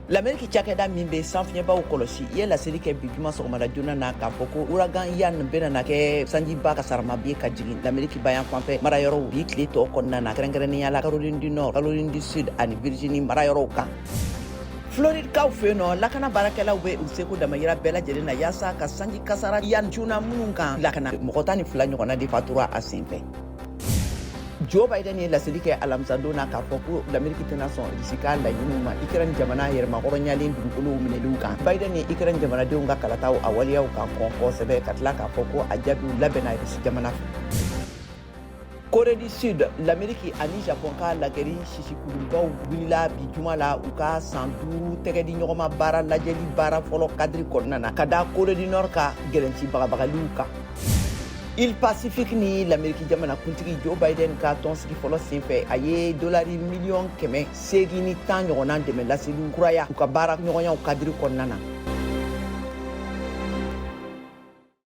Lameriki cakɛda min bɛ sanfiɲɛbaw kɔlɔsi ye laseli kɛ bi juma sɔgɔmada joona na k'a fɔ ko uragan Ian bɛna na kɛ sanjiba kasarama ye ka jigin Lameriki bayan fanfɛ marayɔrɔw bi tile tɔ kɔnɔna na, kɛrɛnkɛrɛnnenya la Caroline du Nord, Caroline du Sud ani Virginie marayɔrɔw kan. Floridekaw fɛ yen nɔ, lakana baarakɛlaw bɛ u seko damayira bɛɛ lajɛlen na yaasa ka sanji kasara Ian cunna minnu kan lakana. Mɔgɔ 12 ɲɔgɔnna de fatura a senfɛ. Joe Biden ye laseli kɛ alamisadon na k'a fɔ ko Lameriki tɛna sɔn Irisi ka laɲiniw ma Ukraine jamana yɛrɛmahɔrɔnyalen dugukolow minɛliw kan. Biden ye Ukraine jamanadenw ka kalataw a waleyaw kan kɔn kosɛbɛ, ka tila k'a fɔ ko a jaabiw labɛnna Irisi jamana fɛ. Corée du Sud, Lameriki ani Japon ka lagɛri sisikulunbaw wulila bi juma la u ka san 5 tɛgɛdi ɲɔgɔnma baara lajɛli baara fɔlɔ kadiri kɔnɔna na, ka da Corée du Nord ka gɛrɛnti bagabagaliw kan. Île Pacifique ni Lameriki jamana kuntigi Joe Biden ka tɔnsigi fɔlɔ senfɛ, a ye dolari miliyɔn 810 ɲɔgɔnna dɛmɛ laseliw kuraya u ka baara ɲɔgɔnyaw kadiri kɔnɔna na.